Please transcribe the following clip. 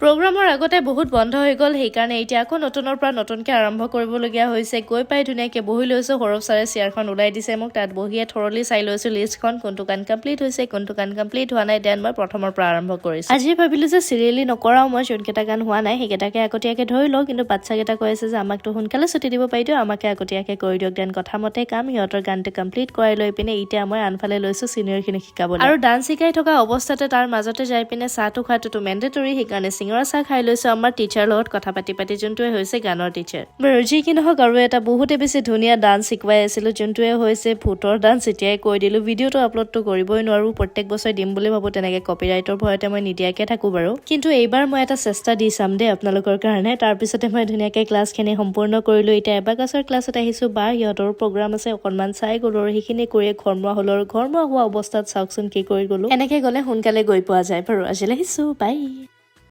প্ৰগ্ৰামৰ আগতে বহুত বন্ধ হৈ গ'ল, সেইকাৰণে এতিয়া আকৌ নতুনৰ পৰা নতুনকৈ আৰম্ভ কৰিবলগীয়া হৈছে। গৈ পাই ধুনীয়াকৈ বহি লৈছোঁ। সৌৰভ ছাৰে চেয়াৰখন ওলাই দিছে মোক, তাত বহিয়ে থৰলি চাই লৈছোঁ লিষ্টখন, কোনটো গান কমপ্লিট হৈছে, কোনটো গান কমপ্লিট হোৱা নাই। Then মই প্ৰথমৰ পৰা আৰম্ভ কৰিছোঁ। আজি ভাবিলোঁ যে চিৰিয়েলি নকৰাও, মই যোনকেইটা গান হোৱা নাই সেইকেইটাকে আগতীয়াকৈ ধৰি লওঁ। কিন্তু বাচ্ছাকেইটা কৈ আছে যে আমাকতো সোনকালে ছুটি দিব পাৰি দিয়ক, আমাকে আগতীয়াকৈ কৰি দিয়ক। Then কথা মতে কাম, সিহঁতৰ গানটো কমপ্লিট কৰাই লৈ পিনে এতিয়া মই আনফালে লৈছোঁ ছিনিয়ৰখিনিক শিকাবলৈ। আৰু ডান্স শিকাই থকা অৱস্থাতে তাৰ মাজতে যাই পিনে চাহটো খোৱাটোতো মেণ্ডেটৰী, সেইকাৰণে চিঙৰা চাহ খাই লৈছোঁ আমাৰ টিচাৰ লগত কথা পাতি পাতি, যোনটোৱে হৈছে গানৰ টিচাৰ। বাৰু যি কি নহওক, আৰু এটা বহুতে বেছি ধুনীয়া ডান্স শিকুৱাই আছিলোঁ, যোনটোৱে হৈছে ভূতৰ ডান্স। এতিয়াই কৈ দিলোঁ, ভিডিঅ'টো আপলোডটো কৰিবই নোৱাৰোঁ। প্ৰত্যেক বছৰে দিম বুলি ভাবোঁ, তেনেকৈ কপিৰাইটৰ ভয়তে মই নিদিয়াকৈ থাকোঁ বাৰু। কিন্তু এইবাৰ মই এটা চেষ্টা দি চাম দেই আপোনালোকৰ কাৰণে। তাৰপিছতে মই ধুনীয়াকৈ ক্লাছখিনি সম্পূৰ্ণ কৰিলোঁ। এতিয়া এবাকাছৰ ক্লাছত আহিছোঁ বা সিহঁতৰো প্ৰগ্ৰাম আছে, অকণমান চাই গ'লোঁ আৰু সেইখিনি কৰিয়ে ঘৰমুৱা হ'লোঁ। আৰু ঘৰমুৱা হোৱা অৱস্থাত চাওকচোন কি কৰি গ'লোঁ। এনেকৈ গ'লে সোনকালে গৈ পোৱা যায়। বাৰু আজিলৈ আহিছোঁ, বাই।